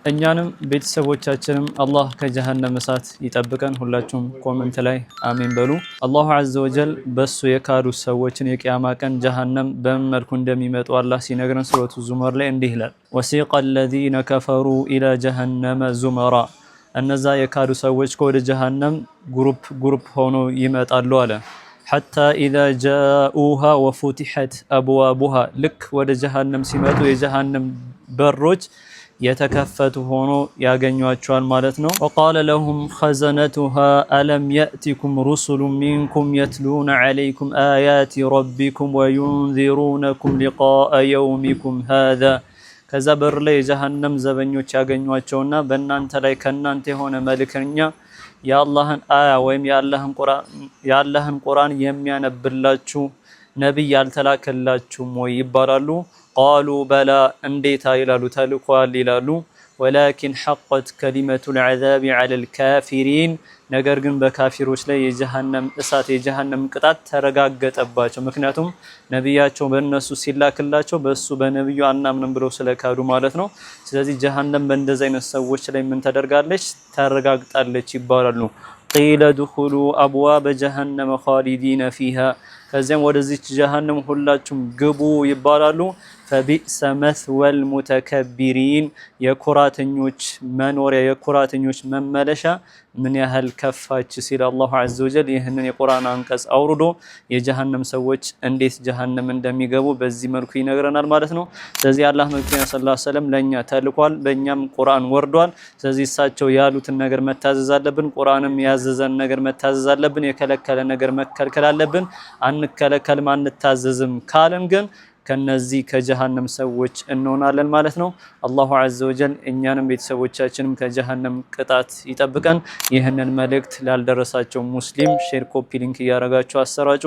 እኛንም ቤተሰቦቻችንም አላህ ከጀሃነም እሳት ይጠብቀን። ሁላችሁም comment ላይ አሚን በሉ። الله عز وجل በሱ የካዱ ሰዎችን የቅያማ ቀን ጀሃነም በምን መልኩ እንደሚመጡ አላህ ሲነግረን ሱረቱ ዙመር ላይ እንዲህ ይላል፣ وسيق الذين كفروا إلى جهنم زمرا። እነዛ የካዱ ሰዎች ወደ ጀሃነም group group ሆኖ ይመጣሉ አለ። حتى إذا جاءوها وفتحت أبوابها፣ ልክ ወደ ጀሃነም ሲመጡ የጀሃነም በሮች የተከፈቱ ሆኖ ያገኟቸዋል ማለት ነው። وقال لهم خزنتها ألم يأتكم رسل منكم يتلون عليكم آيات ربكم وينذرونكم لقاء يومكم هذا። ከዛ በር ላይ የጀሃነም ዘበኞች ያገኟቸውና በእናንተ ላይ ከእናንተ የሆነ መልእክተኛ የአላህን አያ ወይም የአላህን ቁርአን የሚያነብላችሁ ነቢይ ያልተላከላችሁም ወይ ይባላሉ። قالوا بلى፣ እንዴታ ይላሉ፣ ተልኳል ይላሉ። ولكن حقت كلمة العذاب على الكافرين፣ ነገር ግን በካፊሮች ላይ የጀሃነም እሳት የጀሃነም ቅጣት ተረጋገጠባቸው። ምክንያቱም ነቢያቸው በእነሱ ሲላክላቸው በእሱ በነቢዩ አናምንም ብለው ስለካዱ ማለት ነው። ስለዚህ ጀሃነም በእንደዚህ አይነት ሰዎች ላይ ምን ተደርጋለች? ተረጋግጣለች ይባላሉ። قيل ادخلوا أبواب جهنم خالدين فيها፣ ከዚያም ወደዚች ጀሃነም ሁላችሁም ግቡ ይባላሉ። فبئس مثوى المتكبرين፣ የኩራተኞች መኖሪያ የኩራተኞች መመለሻ ምን ያህል ከፋች ሲል الله عز وجل ይህንን የቁርአን አንቀጽ አውርዶ የጀሃነም ሰዎች እንዴት ጀሃነም እንደሚገቡ በዚህ መልኩ ይነግረናል ማለት ነው። ስለዚህ የአላህ መልክተኛ صلى الله عليه وسلم ለኛ ተልኳል፣ በእኛም ቁርአን ወርዷል። ስለዚህ እሳቸው ያሉትን ነገር መታዘዝ አለብን። ቁርአንም ያዘዘን ነገር መታዘዝ አለብን። የከለከለ ነገር መከልከል አለብን። አንከለከልም አንታዘዝም ካልን ግን ከነዚህ ከጀሃነም ሰዎች እንሆናለን ማለት ነው። الله عز وجل እኛንም ቤተሰቦቻችንም ከጀሃነም ቅጣት ይጠብቀን። ይህንን መልእክት ላልደረሳቸው ሙስሊም share፣ copy link እያደረጋችሁ አሰራጩ።